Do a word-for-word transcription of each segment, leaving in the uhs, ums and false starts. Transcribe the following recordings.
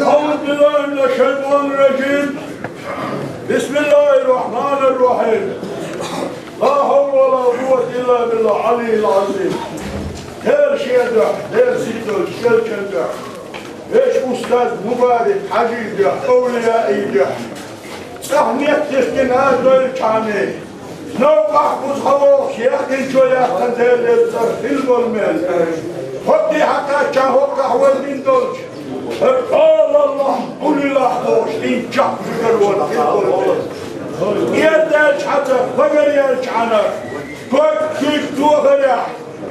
أعوذ بالله من الشيطان الرجيم. بسم الله الرحمن الرحيم. لا حول ولا قوة إلا بالله العلي العظيم. Дела шен дуьхьа, Дела сийдолчу элчан дуьхьа, вешан устаз Мубарак Хьаьжин дуьхьа, овлияийн дуьхьа. ЦӀахь меттиггина а дойлчхьана, новкъахь кхуза хьо вогӀуш яьккхинчо яьккхина Делан цӀарах хила болу мел. ХӀокху хьакхаччахь хӀокхахь вайна долчу, хӀара къала Аллахь, Ӏуьллахь бохуш, хӀинца чекх жуьгар волу хила болу мел. КӀердаьлча хьаца, багар яьлчхьана, ког куьйг тохарехь,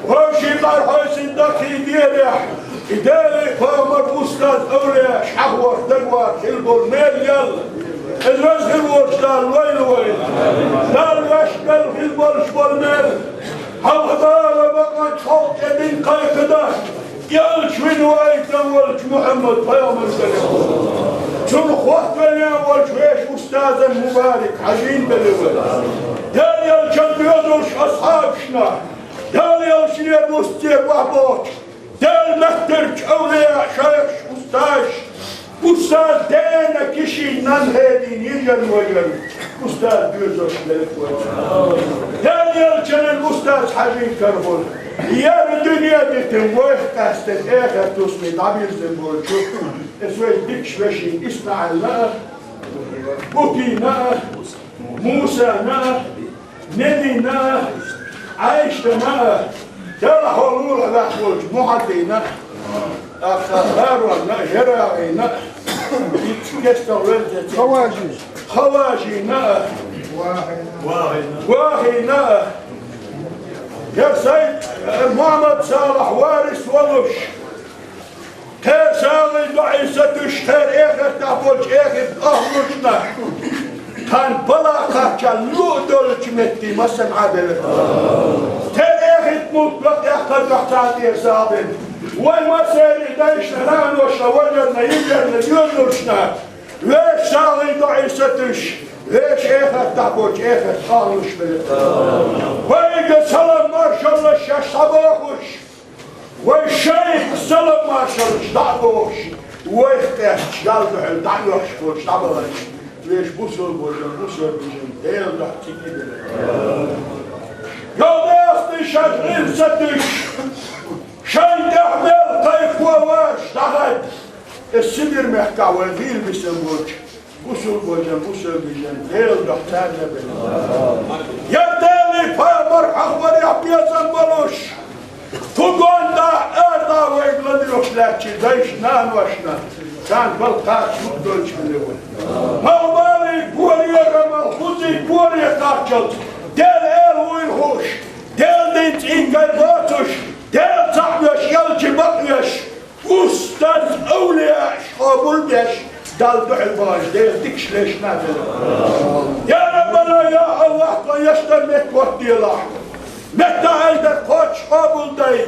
вовшийн къар хьойсина даккхийдерехь, и Делан пайхамар устаз овлияаш хьахор дагавар хила болу мел ял. Иза веза хир волчу Дала лойла вайна. Дала ваьшна мел хила болуш болу мел. Хьалха бала бакъончу халкъ тӀе дина кхайкхина, элча вина ваийтина волчу Мухьаммад пайхамар белира. Цунна хоттавелла волчу вешан устазан Мубарак Хьаьжин белира. Дела элчан доьзалш асхьабашна, Дела элчане бусте бохьбохуш, Делан меттарчу овлияаш, шайхаш, устазаш, устаз дена, кишин, нанна хедийна йижарна, важарна, устаз доьзалш белира вай. Дела элчанан устаз Хьаьжин карахула, яра дуьне дитина, вайх къаьстина, эхарт тӀе дӀабирзина болчу, иза вайн дикачу вешин ИсмаӀилна а, Букина а, Мусана а, Недина а, Ӏайшатана а, делахь лулахь ваьхна волчу Мухьаддина а, тӀаккха ХӀаронна а, ХӀерагӀина а, иццу кестал веза Хаважи. Хаважина а, Вахина а, я Сайд, Мухьаммад Салахь варис волуш, кхеран сагӀина доӀа ца туьйсуш, кхеран эхартахь болчу эхартан ахлушна, тхан бала кхаччалц луъ долчу метте массанхьа а белира. Кхеран эхартан муьтӀахь бакъ яккхар дуьхьа царна тӀера сагӀина. Вайн массеран дайшна, наношна, важарна, йижарна, доьзалшна, вешан сагӀина доӀа ца туьйсуш, вешан эхартахь болчу эхартан ахлуш белира. Вайга салам маршалла шаьш схьабохуш, вай шайх салам маршаллаш дӀа а бохуш, вайх къаьсташ, Далла дуьхьал дӀа а оьхуш болчу дӀабаханчу вешан бусалба вежарий, бусалба вежарий Делан дуьхьа цига а белира. Йо, дехна шаьш гӀийла ца туьйсуш, шайна тӀехь мел кхайкхо вараш дӀахаьдда, иза Сибрь-махкахь вай гӀийла бисина болчу бусалба вежарий, бусалба вежарий Делан дуьхьа царна а белира. Я Делан пайхамар хьахорехь безам болуш, кху гондӀа, арадӀа вайга ладоьгӀуш лаьттачу дайшна, наношна, царна бала кхаччалц луъ долчу белира вай. Малхбалин горе, рамал хузин горе кхаччалц, Делан эла вуйла хууш, Делан дин цӀийкар боцуш, Делан цхьаъ веш, элча бакъ веш, устаз, овлияаш къобал беш, Далла дуьхьал бахаш, Делан дикачу лайшна а белира. Я Раббана, я Аллах, тхо еш долу метта хӀоттаделахь. Меттахь аьлла дерг кхоччуш къобалдойла.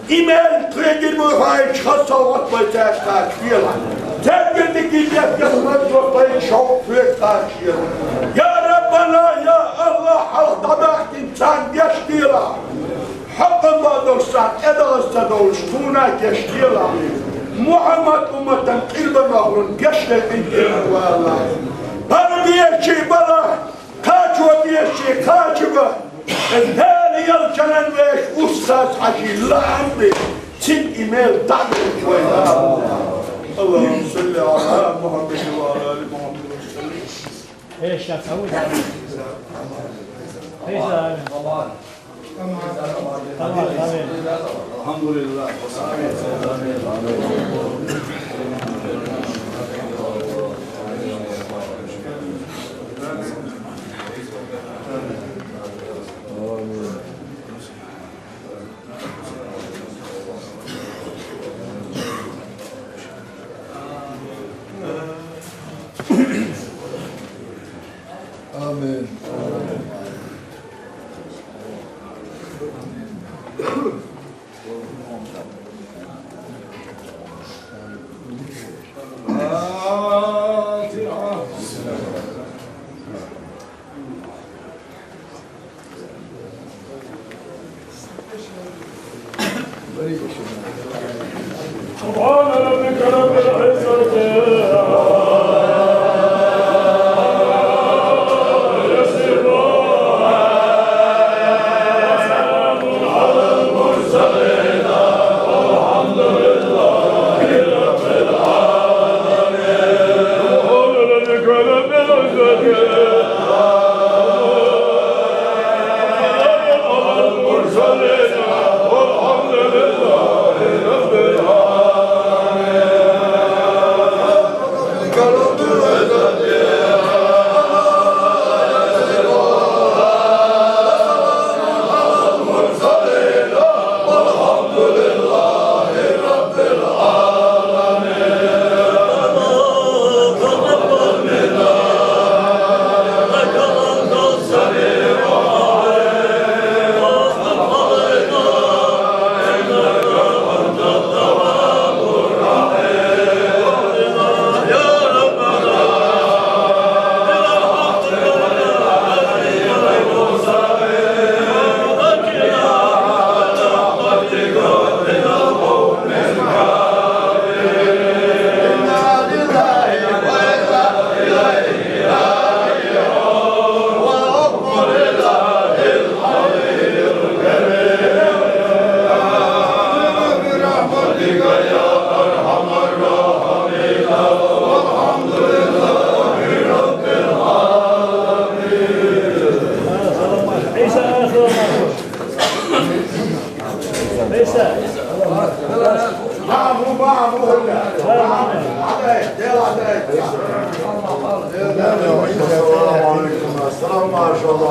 И мел тхоьгара вуй хаийча, хаза совгӀат вай цаьрга кхачаделахь. Цаьргара дика дерг, мел тхоьгара шовкъ тхоьга кхачаделахь. Я Раббана, я Аллах, хьалха дӀабаьхкинчарна царна гечделахь. Хьакъ ма долуш царна тӀедагӀаза ца довлуш, тхуна а гечделахь. Мухьаммад умматан къилбанах ву, гечдойла къинтӀера ву, Аллах. Бала безачийн бала, кхачо безачийн кхача бан. Делан элчанан вешан устаз Хьаьжин лаам бе, цуьнан и мел дӀа а бевлла вайна. Аллахумма салли Ӏала Мухьаммадин ва Ӏала али Мухьаммад ва саллим. Амин. Esselamu aleyküm. Esselamu maşallah.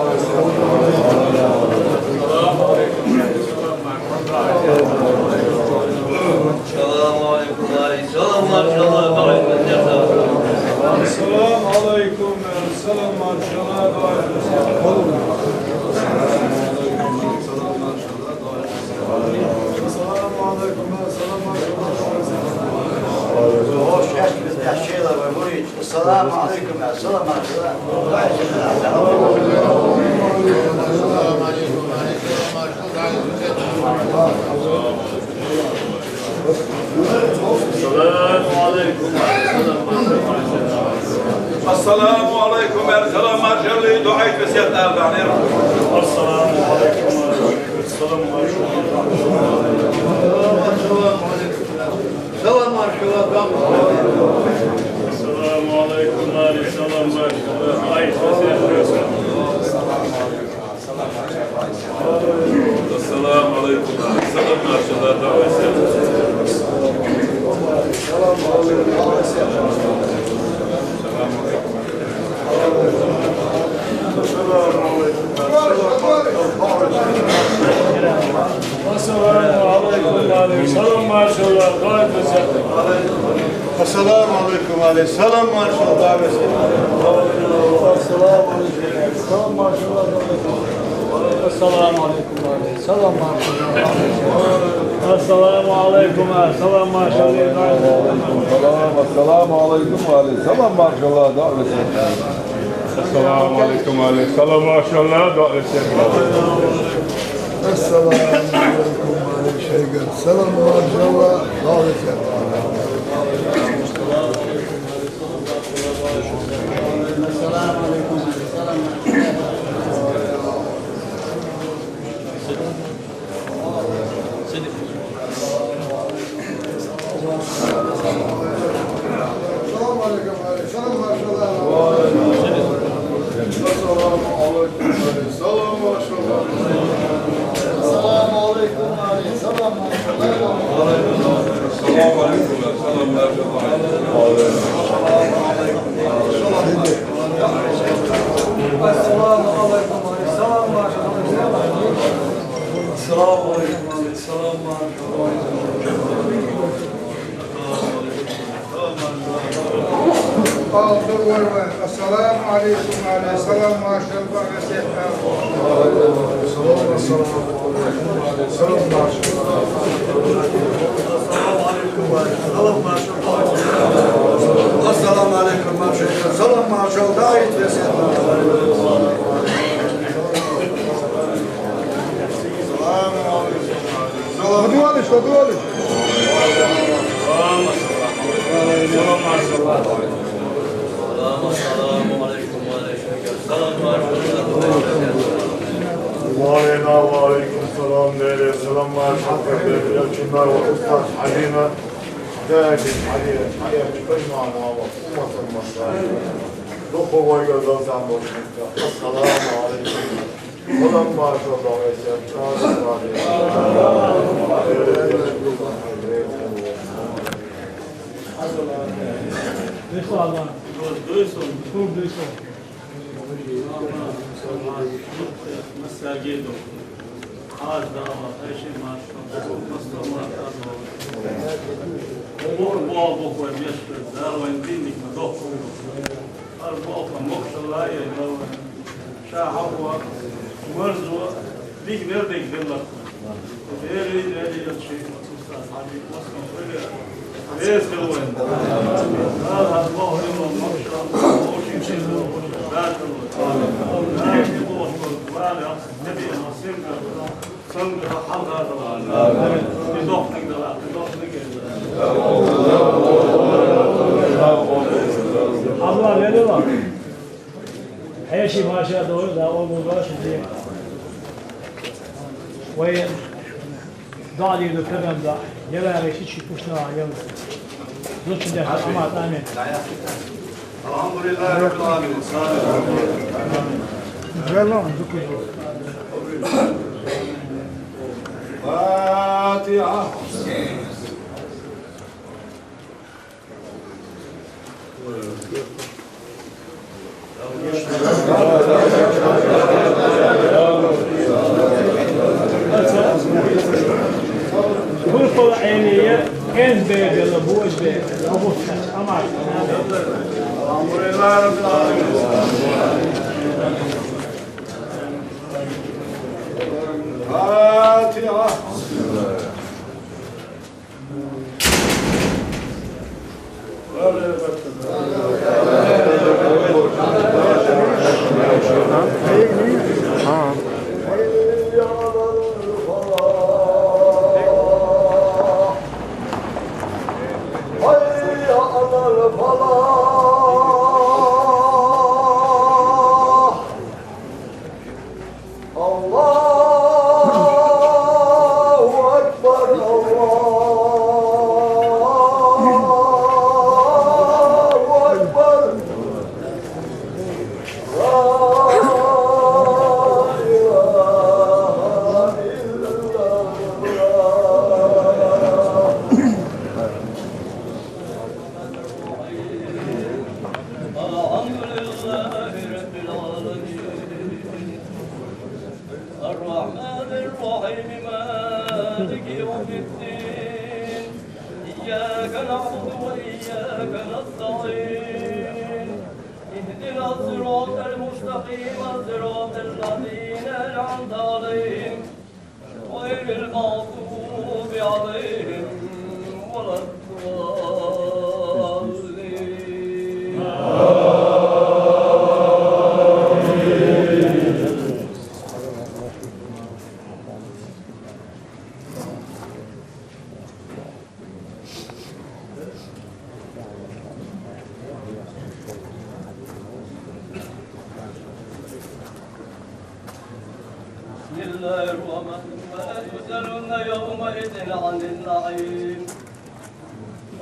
Esselamu aleyküm. Aleyküm selam maşallah. Aleyküm selam maşallah. Hoş geldiniz, yaşayla ve murid. Esselamu aleyküm. Esselamu aleyküm. Esselamu aleyküm. Esselamu aleyküm. Erselam marşallah. Dua et, vesiyetler. Esselamu aleyküm. Selam marşallah. Selam marşallah. Esselamu aleyküm. Aleyküm selam marşallah. Ay, ses yapıyorsun. Esselamu aleyküm. Selam maşallah. Esselamu aleyküm. Aleyküm selam. Esselamu aleyküm. Aleyküm selam. Esselamu aleyküm. Esselamu aleyküm. Esselamu aleyküm. Esselamu aleyküm. Esselamu aleyküm. Selam, esselamu aleyküm ve aleyküm selam maşallah. Esselamu aleyküm ve aleyküm selam maşallah. Esselamu aleyküm ve aleyküm selam maşallah. Selam aleyküm. Selam maşallah. Selam maşallah. Selam aleyküm. Selam maşallah. Selam aleyküm. Selam maşallah. Selam aleyküm. Selam maşallah. Selam aleyküm. Selam maşallah. Aldı vurma. Esselamu aleyküm, aleyküm selam, maşallah, ve selam. Selam, maşallah. Esselamu aleyküm, maşallah. Esselamu aleyküm, maşallah. Selam, maşallah. Daha iyi. Hadi oğlum, hadi oğlum. Ve aleyna ve aleyküm selam, ve aleykum selam, ve aleykum selam. Şunlar ve Ustaz Halime. Değerli Halime, Halime, çıkma ama, ama, olmasın masrafı. Духовой Рамазан болуп, ассаламу алейкум. Одан башлап, Беслан. Дойсон. Дойсон. Хьажа дала, тайши маршо, мастор маршо. Боху, боху, боху, мешкар, Дала вайн динник ма доху. Хьар боху, мохшалла, я Дала вайн. Ша хьахо, марзо, дик вердик деллах. Вери, вери, я чи, устаз Хьажи, мастор, вери. Вери, Дала вайн. Дала, Дала, боху, мохшалла, мохшалла, мохшалла. Алла верила. Хьеши маша дойла, да, о, мугаш, ди. Вай, да, ди, да, пегам, да. Яла, речи, чи, пушна, яла. Зочин дяхӀ, амат, амин. Алхьамдулиллахи раббил гӀаламин. Вела, зукур. Фатиха. Группа Элия, Н Б, Бела, Буш Б, Абу Амар. Фатиха. الله أكبر، الله أكبر. لا إله إلا الله. الحمد لله رب العالمين. الرحمن الرحيم. مالك يوم الدين. إياك نعبد وإياك نستعين. اهدنا الصراط المستقيم. صراط الذين أنعمت عليهم. غير المغضوب عليهم ولا الضالين. بسم الله الرحمن الرحيم. ولا تسألن يومئذ عن النعيم.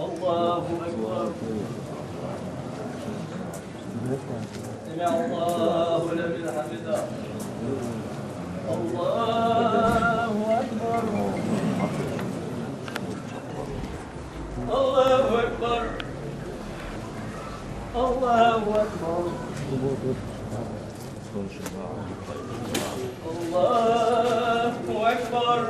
الله أكبر. سمع الله لمن حمده. الله أكبر. الله أكبر. الله أكبر. الله أكبر.